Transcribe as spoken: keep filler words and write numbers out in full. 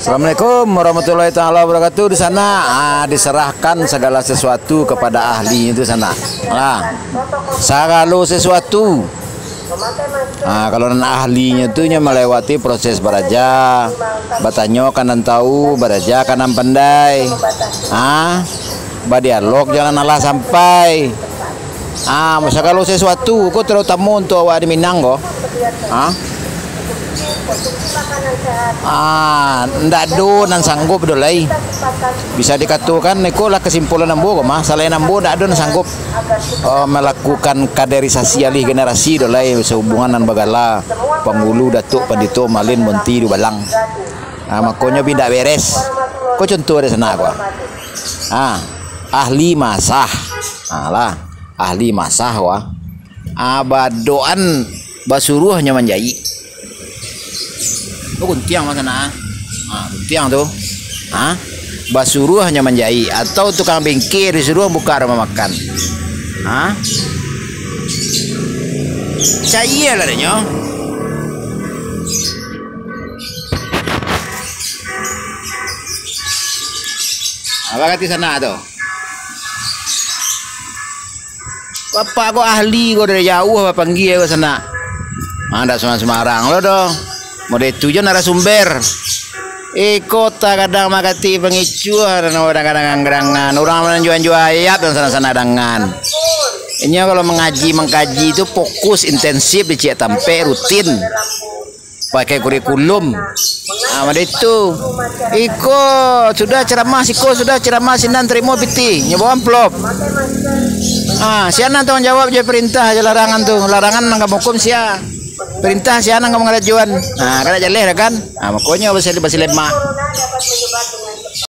Assalamualaikum warahmatullahi taala wabarakatuh. Di sana, ah, diserahkan segala sesuatu kepada ahli itu sana. Lah, sagalo sesuatu. Ah, kalau nan ahlinyo tu nyo melewati proses baraja, batanyo ka nan tahu, baraja ka nan pandai. Ah, badialog jangan alah sampai. Ah, sagalo sesuatu ko, terutama untuk awak di Minang ko. Ah. Ah, ndak ado nan sanggup doh lai. Bisa dikatokan, iko lah kesimpulan ambo ko mah. Salain ambo, ndak ado nan sanggup, eh, melakukan kaderisasi alih generasi doh lai, sehubungan nan bagala Pangulu Datuk Pandito Malin Monti Dubalang. Ah, makonyo bi ndak beres. Ko contoh di sana ko. Ah, ahli masah. Ah, lah. Ahli masah ko. Ah, badoan basuruah nyo manjaik. Oh, guntiang mah sana. Ah, guntiang tu. Ha? Basuruah nyo manjaik atau tukang bengke disuruah buka rumah makan. Ha? Cayia lah dinyo. Apa kata sana tu? Bapak ko ahli ko, dari jauah bapanggia ko sanak. Ah, ndak sumbarang-sumbarang lo doh. Model tu jo narasumber. Iko takadang makatik pangicuah, kadang-kadang anggerangan. Urang nan jua-jua ayat dan sanak-sanak dangan. Inyo kalau mangaji, mangkaji tu fokus, intensif, dicek tampek, rutin. Pakai kurikulum. Ah, model itu. Iko sudah ceramah siko, sudah ceramah sinan, tarimo pitih, nyo bawa amplop. Ah, sia nan tanggung jawab jo perintah jo larangan tu. Larangan nan ka mahukum sia. Perintah sia nan ka mangarajoan. Ah, kada jaleh dah kan? Ah, makonyo basile-, basilemak.